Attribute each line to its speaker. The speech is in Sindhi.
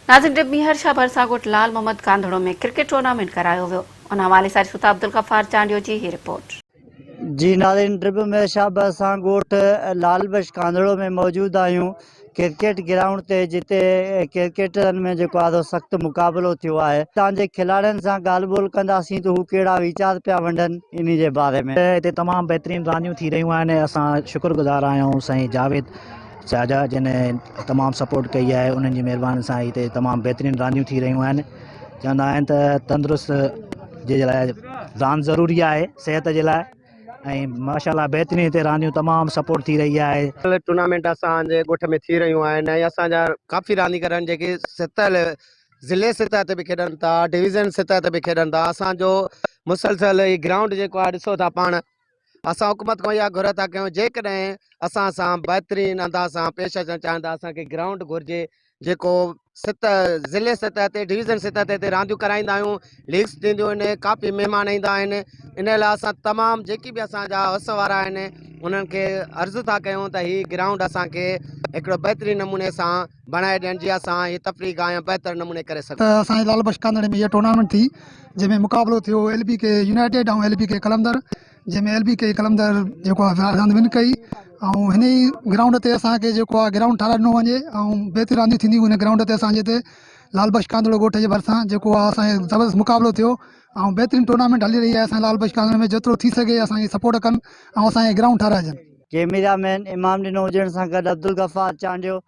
Speaker 1: ناظرين ڊپ ميهر شاهه ڀرسان ڳوٺ لال محمد ڪانڌڙو ۾ ڪرڪيٽ ٽورنامينٽ ڪرايو ويو ان حوالي سان ڏسون ٿا عبدالغفار چانڊيو جي هي رپورٽ.
Speaker 2: جي ناظرين ڊرٻ ميهر شاهه ڀرسان ڳوٺ لال بخش ڪانڌڙو ۾ موجود آهيون ڪرڪيٽ گرائونڊ تي جتي ڪرڪيٽرن ۾ جيڪو آهي سو سخت مقابلو ٿيو آهي اتان جي کلاڙين سان ڳالهه ٻولهه ڪنداسين ته هو ڪهڙا ويچار پيا ونڊن انهي جي باري ۾.
Speaker 3: هتي تمام بهترين رانديون ٿي رهيون آهن اسان شڪر گذار آهيون سائين جاويد شاهجهان جنھن تمام سپورٽ ڪئي آهي انهن جي مھرباني سان هتي تمام بهترين رانديون ٿي رهيون آهن چوندا آهن ته تندرست جي لاء راند ضروري آهي صحت جي لاء ۽ ماشاء الله بهترين هتي رانديون تمام سپورٽ ٿي رهي آهي.
Speaker 4: ٽورنامينٽ اسان جي ڳوٺ ۾ ٿي رهيون آهن ۽ اسان جا ڪافي رانديگر آهن جيڪي سطح ضلعي سطح تي به کيڏن ٿا ڊويزن سطح تي به کيڏن ٿا اسان جو مسلسل هي گرائونڊ جيڪو آهي ڏسو ٿا پاڻ اسان حڪومت کان اها گهر ٿا ڪيون جيڪڏهن اسان سان بهترين انداز سان پيش اچڻ چاهين ته اسان کي گرائونڊ گهرجي جيڪو سطح ضلعي سطح تي ڊويزن سطح تي هتي رانديون ڪرائيندا آهيون ليگس ٿينديون آهن ڪافي مهمان ايندا آهن ان لاء اسان تمام جيڪي به اسان جا وس وارا آهن انهن کي عرض ٿا ڪيون ته هي گرائونڊ اسان کي هڪڙو بهترين نموني سان بڻائي ڏين جيئن اسان هي تفريح گاهه بهتر نموني ڪري سگهون.
Speaker 5: ته اسان جي لال بخش ڪانڌڙي ۾ اها ٽورنامينٽ ٿي جنهن ۾ مقابلو ٿيو ايل بي ڪي يونائيٽيڊ ۽ ايل بي ڪي قلندر جنهن ۾ ايل بي ڪي قلندر جيڪو آهي راند ون ڪئي ۽ هن ئي گرائونڊ تي اسان کي جيڪو آهي گرائونڊ ٺاهرائي ڏنو وڃي ۽ بهترين رانديون ٿينديون هن گرائونڊ تي اسان جي هتي لال بخش ڪانڌڙو ڳوٺ جي ڀرسان جيڪو آهي اسان جو زبردست مقابلو ٿيو ۽ بهترين ٽورنامينٽ هلي رهي آهي اسان لال بخش ڪانڌڙي ۾ جيترو ٿي سگهي اسان کي سپورٽ ڪن ۽ اسان کي گرائونڊ ٺاهرائجن.
Speaker 2: ڪيميرا مين امام ڏنو هجڻ سان گڏ عبدالغفار چانڊيو.